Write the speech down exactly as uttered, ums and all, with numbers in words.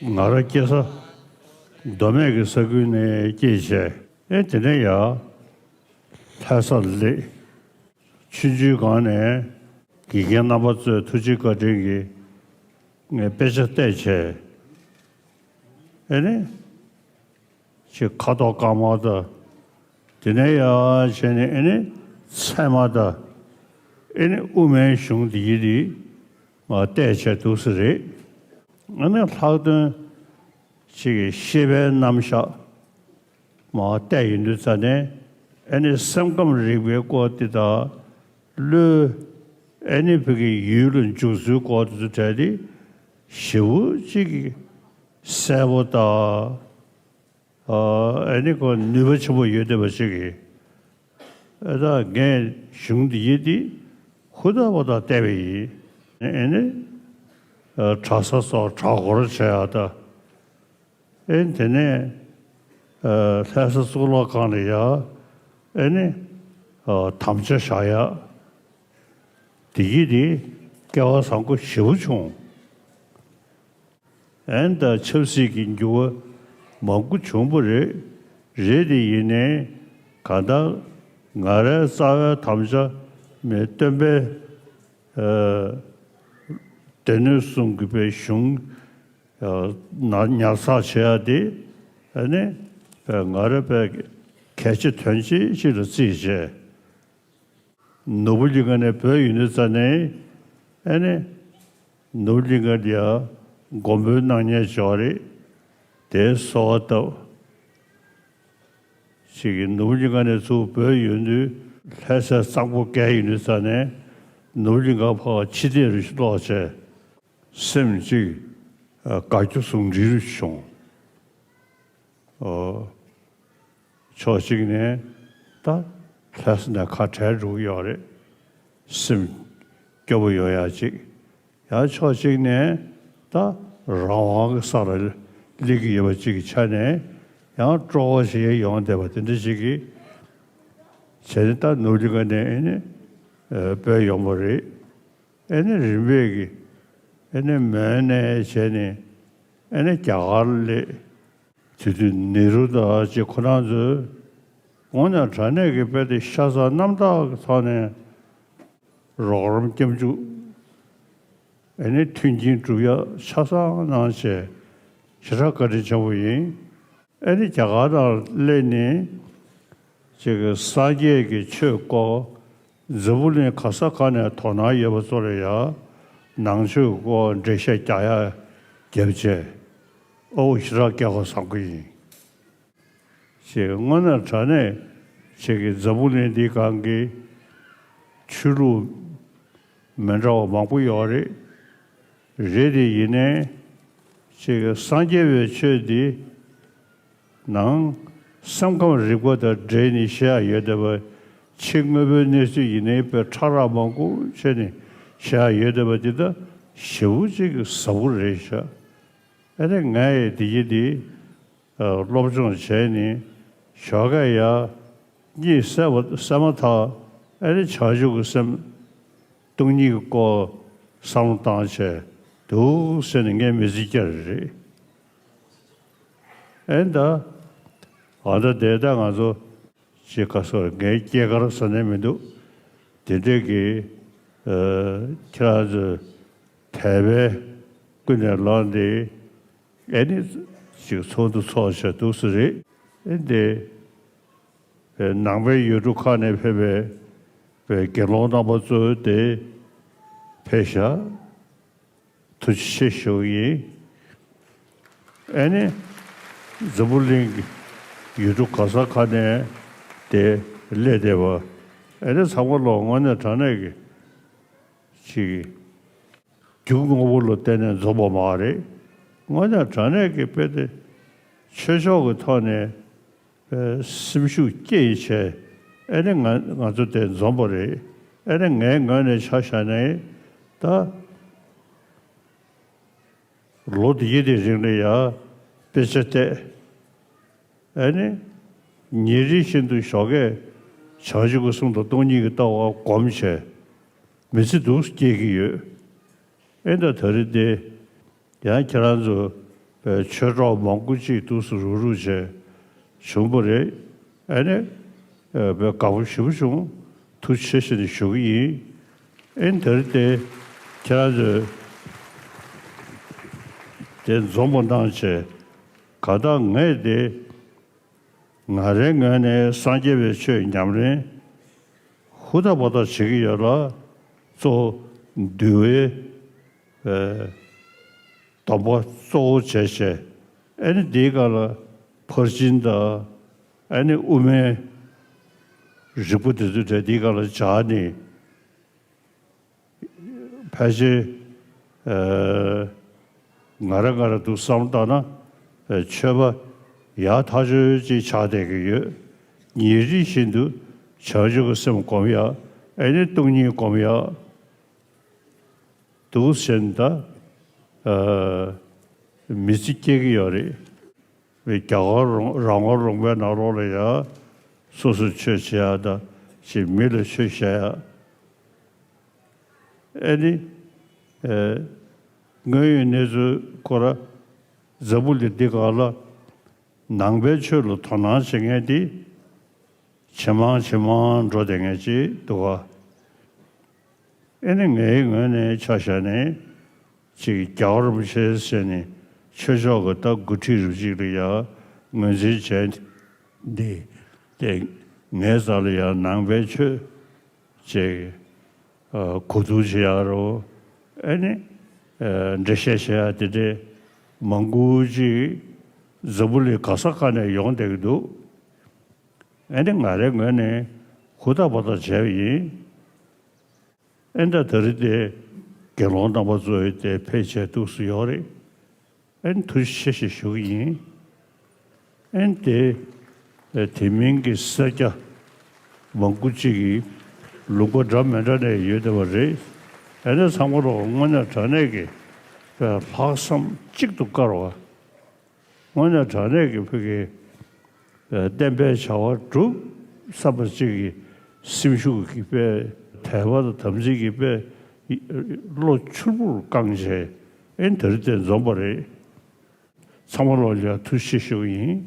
ང་རང་སྐྱེས་ས་མདོ་སྨད་ཀྱི་ས་ཁུལ་ནས་སྐྱེས་བྱས། ཨེ་དེ་ནས་ཡར་ལྷ་སར་སླེབས། ཆུང་ཆུང་སྒང་ནས་དགེ་རྒན་རྣམ་པ་ཚོའི་ཐུགས་རྗེ་བཀའ་དྲིན་གྱིས་ངས་དཔེ་ཆ་བལྟས་བྱས། ཨེ་ནི། ཅིག་ཁ་དོག་དཀར་དམར་དང་། དེ་ནས་ཡར་བྱས་ནས་ཨེ་ནི་ཚད་མ་དང་། ཨེ་ནི་དབུ་མའི་གཞུང་འདི་ཡི་འདི་མར་བལྟས་བྱས་འདུག་སེ་རེད། ཨེ་ནི་ལྷག་དོན་ཅིག་གི་ཤེས་པའི་རྣམ་གཞག་མར་བལྟས་ཡོང་དུས་ཙ་ནས། ཨེ་ནི་སེམས་ཁམས་རིག་པའི་སྐོར་འདི་དང་། བློའི་ཨེ་ནི་བོད་ཀྱི་ཡུལ་ལ་འཇུག་ཚུལ་སྐོར་དེ་ཚོ་གྲས་དེ་ཞེ་པོ་ཅིག་གི་གསལ་པོ་དང་། ཨ་ནི་ཁོ་ནུས་པ་ཆེན་པོ་ཡོད་བསྡད་པ་ཅིག་གིས། ཨ་ད་ངས་གཞུང་འདི་ཡི་འདི་ཧུར་ཐག་པ་དང་བལྟས་པ་ཡིན། ཨ་ནི་ཨ་གྲྭ་ས་སོགས་གྲྭ་སྐོར་བྱེད་ཡག་དང་། ཨ་ནི་དེ་ནས་ཨ་ལྷ་ས་གཙུག་ལག་ཁང་ལ་ཡ། ཨ་ནི་ཨ་དམ་བཅའ་བཞག་ཡག་འདི་ཡི་འདི་སྐལ་བ་བཟང་པོ་ཞེ་པོ་བྱུང་། ཨན་དང་ཆབ་སྲིད་ཀྱི་འགྱུར་བ་མང་པོ་བྱུང་པ་རེད། རེད་དེ་ཡིན་ནའི་གང་ལྟར་ང་རའི་རྩ་བའི་དམ་བཅའ་མི་སྟོན་པའི་ཨ་སྡེ་སྣོད་གསུམ་གྱི་པའི་གཞུང་ཨ་ན་ཉར་ཚགས་བྱེད་ཡ་དེ། ཨ་ནི་ཨ་ང་རའི་པའི་གལ་ཆེ་དོན་ཆེ་ཅིག་ལ་བརྩིས་བྱས། ནོར་བུ་གླིང་ག་ནས་བྲོས་ཡོང་དུས་ཙ་ནས། ཨ་ནི་ནོར་བུ་གླིང་ག་འདི་ཡང་མགོན་པོའི་སྣང་བརྙན་ཅིག་ཡོད་རེད། དེའི་གསོལ་བ་བཏབ། ཅིག་གིས་ནོར་བུ་གླིང་ག་ནས་ཚུར་བྲོས་ཡོང་དུས། ལྷ་སའི་གཙང་པོ་བརྒལ་ཡོང་དུས་ཙ་ནས། ནོར་བུ་གླིང་ག་ཕར་ཕྱི་བལྟས་རུ་ཤུ་ལོག་བྱས། སེམས་ཅིག་ཨ་དགའ་སྐྱོ་ཟུང་འབྲེལ་རུ་བྱུང་། ཨོ། ཕྱོགས་གཅིག་ནས་ད་ལྷ་ས་ནས་ཁ་བྲལ་འགྲོ་གི་ཡོད་རེད། སེམས་སྐྱོ་པོ་ཡོད་ཡ་གཅིག། ཡང་ཕྱོགས་གཅིག་ནས་ད་རང་དབང་གི་ས་ལ་སླེབས་ཀྱི་ཡོད་པ་གཅིག་གི་ཆ་ནས། ཡང་སྤྲོ་བ་ཞིག་ཡོང་བསྡད་པ་དེ་འདྲ་ཞིག་གིས་བྱས་ནས། ད་ནོར་བུ་གླིང་ག་ནས་ཨེ་ནི་ཨ་བྲོས་ཡོང་བ་རེད། ཨེ་ནི་རིམ་པས་ཀྱི་ཨེ་ནི་མོན་ནས་བྱས་ནས། ཨེ་ནི་རྒྱ་གར་སླེབས། དེ་དུས་ནེ་རུ་དང་ཅིག་ཁོ་རང་ཚོས་དངོས་གནས་དྲང་གནས་ཀྱི་དཔེ་དེ་ཤ་ཚ་རྣམ་དག་གི་ཐོག་ནས་རོགས་རམ་སྐྱབས་འཇུག། ཨེ་ནི་མཐུན་རྐྱེན་སྒྲུབ་ཡ་ཆ་ཚང་གནང་བྱས། ཞེ་དྲག་བཀའ་དྲིན་ཆེན་པོ་ཡིན། ཨེ་ནི་རྒྱ་གར་ནང་སླེབས་ནས། ཅིག་གི་སངས་རྒྱས་ཀྱི་ཆོས་སྐོར། འཛམ་བུ་གླིང་ག་ས་ག་ནས་དོ་སྣང་ཡོད་པ་ཚོ་ལ་ཡ་ནང་ཆོས་སྐོར་འགྲེལ་བཤད་རྒྱག་ཡ་རྒྱབ་བྱས། ཨོ་ཞེ་དྲག་སྐལ་བ་བཟང་པོ་ཡིན། ཅིག་དངོས་གནས་དྲང་གནས་ཅིག་གི་འཛམ་བུ་གླིང་འདིའི་སྒང་གི་ཆོས་ལུགས་མི་འདྲ་བ་མང་པོ་ཡོད་རེད། རེད་དེ་ཡིན་ནའི་ཅིག་སངས་རྒྱས་པའི་ཆོས་འདི་ནང་སེམས་ཁམས་རིག་པ་དང་འབྲེལ་ནས་བཤད་ཡ་ཡོད་བསྡད་པ། ཕྱི་དངོས་པོའི་གནས་ཚུལ་ཡིན་ནའི་དཔེ་ཕྲ་རགས་མང་པོ་བྱས་ནས་བཤད་ཡ་ཡོད་བསྡད་པ་འདི་ད་ཞེ་པོ་ཅིག་ཟབ་པོ་རེད་ཤག། ཨ་ནི་ངས་འདི་ཡི་འདི་ཨ་སློབ་སྦྱོང་བྱས་ནས་ཞོགས་ཀས་ཡར་གཉིད་སད་པ་སད་མ་ཐག། ཨ་ནི་བྱང་ཆུབ་ཀྱི་སེམས་སྟོང་ཉིད་ཀྱི་སྐོར་བསམ་བློ་བཏང་བྱས་འདུག་ཟེར་ནས་ངས་མི་ཚེ་བསྐྱལ་རེད། ཨེ་ད་ཨ་ད་དེ་ད་ང་ཚོ་ཅིག་ག་སོ་ངའི་སྐྱེས་སྐར་ཟེར་ནས་མི་འདུག། དེ་འདྲས་ཀྱི་ཨ་ཁྱེད་རང་ཚོས་དད་པའི་ཀུན་ནས་བསླངས་ཏེ། ཨེ་ནི་ཅིག་ཚོགས་འདུ་ཚོགས་བྱས་འདུག་སེ་རེད། ཨེ་འདི་ནང་པའི་ཡུལ་གྲུ་ཁག་ནས་ཕེབས་པའི་པའི་དགེ་སློང་རྣམ་པ་ཚོ་དེ་ཕེབས་ཤག། ཐུགས་རྗེ་ཆེ་ཞུ་གི་ཡིན། ཨེ་ནི་འཛམ་བུ་གླིང་གི་ཡུལ་གྲུ་ག་ས་ག་ནས་དེ་སླེབས་བསྡད་པ། ཨེ་ནི་ཚང་མ་ལོ་དངོས་གནས་དྲང་གནས་ཀྱི་ཅིག་རྒྱུ་དངོས་པོ་ལ་བརྟེན་ནས་འཛོམས་པ་མ་རེད། དངོས་གནས་དྲང་གནས་ཀྱི་དཔེ་དེ་ཆོས་ཕྱོགས་ཀྱི་ཐོག་ནས་པའི་སེམས་ཤུགས་སྐྱེད་བྱས། ཨེ་ནི་ང་ང་ཚོ་དེ་འཛོམས་པ་རེད། ཨེ་ནི་ངའི་ངོས་ནས་ཆ་བཞག་ནས་ད་ལོ་འདི་ཡི་དེ་རིང་ལ་ཡ་དཔེ་ཆ་བལྟས། ཨེ་ནི་ཉིན་རེ་བཞིན་དུ་ཞོགས་ཀས་བྱང་ཆུབ་ཀྱི་སེམས་དང་སྟོང་ཉིད་ཀྱི་ལྟ་བ་སྒོམ་བྱས། མི་ཚེ་འདུག་སྐྱེལ་གྱི་ཡོད། ཨེ་ད་ད་རེས་དེ་ཡང་ཁྱེད་རང་ཚོ་ པའི་ཆོས་གྲོགས་མང་པོ་ཅིག་འདུག་སེ་རུག་རུག་བྱས་བྱུང་བ་རེད། ཨ་ནི་ཨ་དཔེ་དགའ་པོ་ཞེ་པོ་བྱུང་། ཐུགས་རྗེ་ཆེ་ཞེས་ནས་ཞུ་གི་ཡིན། ཨེ་འདིར་དེ་ཁྱེད་རང་ཚོས་དེ་འཛོམས་པ་གནང་བྱས། གང་ལྟར་ངས་དེ་ང་རའི་ངོས་ནས་སངས་རྒྱས་པའི་ཆོས་ཉམས་ལེན་ཧུར་ཐག་འབད་ཐག་བྱེད་ཀྱི་ཡོད་ལ། གཙོ་བོ་འདུལ་བའི་ཨེ་སྡོམ་པ་གཙོ་བོ་བྱས་བྱས། ཨ་ནི་འདིའི་སྒང་ལ་ཕར་ཕྱིན་དང་། ཨ་ནི་དབུ་མའི་རིགས་པ་དེ་ཚོ་དེ་འདིའི་སྒང་ལ་སྦྱར་ནས། ཕལ་ཆེར་ཨེ་ང་རང་ང་རང་འདུག་བསམ་བཏང་ན། ཨེ་ཆོས་པ་ཡག་ཐག་ཆོད་ཅིག་ཆགས་བསྡད་ཀྱི་ཡོད། ཉིན་རེ་བཞིན་དུ་བྱང་ཆུབ་ཀྱི་སེམས་སྒོམ་ཡག་ཨེ་ནི་སྟོང་ཉིད་སྒོམ་ཡག་འདུག་ཟེར་ན་ད་ཨ་མི་ཚེ་སྐྱེལ་གྱི་ཡོད་རེད། རྒྱ་གར་རོང་རང་ངོ་རོང་པའི་ནང་ལོགས་ལ་ཡ་སོ་སོས་ཆོས་བྱེད་ཡ་དང་། ཅིག་མི་ལ་ཆོས་བཤད་ཡ། ཨེ་ནི་ཨེ་དངོས་ཡོད་གནས་ཚུལ་ཁོ་ར་འཛམ་བུ་གླིང་འདི་སྒང་ལ་ནང་པའི་ཆོས་ལ་དོ་སྣང་བྱེད་མཁན་དེ་ཇེ་མང་ཇེ་མང་འགྲོ་བསྡད་མཁན་ཅིག་འདུག་ག་ཨེ་ནི་ངའི་ངོས་ནས་ཆ་བཞག་ནས་ཅིག་རྒྱལ་བ་རིན་པོ་ཆེ་ཟེར་ནས་ཆོས་ཕྱོགས་ཀྱི་ད་འགོ་ཁྲིད་རུ་གཅིག་ལ་ཡང་ངོས་འཛིན་བྱས་འདི་དེ་ངའི་རྩ་ལ་ཡང་ནང་པའི་ཆོས་ཅིག་ཨ་གོ་བསྡུར་བྱེད་ཡག་རོ། ཨེ་ནི་ཨ་འགྲེལ་བཤད་བྱེད་ཡག་དེ་འདྲའི་མང་པོ་ཅིག་འཛམ་བུ་གླིང་ག་ས་ག་ནས་ཡོང་བསྡད་ཀྱི་འདུག་ཨེ་ནི་ང་རའི་ངོས་ནས་ཧུར་ཐག་འབད་ཐག་བྱས་པ་ཡིན། ཨེ་ད་ད་རེས་དེ་དགེ་སློང་རྣམ་པ་ཚོ་ཡི་དེ་ཕལ་ཆེར་འདུག་སེ་ཡོད་རེད། ཨེ་ཐུགས་རྗེ་ཆེ་ཞེས་ཞུ་གི་ཡིན། ཨེ་དེ་དེ་མིན་གྱི་སེར་སྐྱ་མང་པོ་ཅིག་གིས་ལུང་པ་འདྲ་མི་འདྲ་ནས་ཡོད་བསྡད་པ་རེད། ཨེ་ནས་ཚང་མ་ལོག་དངོས་གནས་དྲང་གནས་ཀྱི་ལྷག་བསམ་གཅིག་ཏུ་དཀར་བ། དངོས་གནས་དྲང་གནས་ཀྱི་བོད་ཀྱི་བསྟན་པའི་བྱ་བ་སྒྲུབ་བསམ་པ་གཅིག་གི་སེམས་ཤུགས་ཀྱིས་དཔེ་དད་པ་དང་དམ་ཚིག་གིས་དཔེ་བློ་ཕྱུར་བུར་བསྐངས་བྱས། ཨེ་འདིར་དེ་འཛོམས་པ་རེད། ཚང་མ་ལོག་ལ་ཡ་ཐུགས་རྗེ་ཆེ་ཞུ་གི་ཡིན།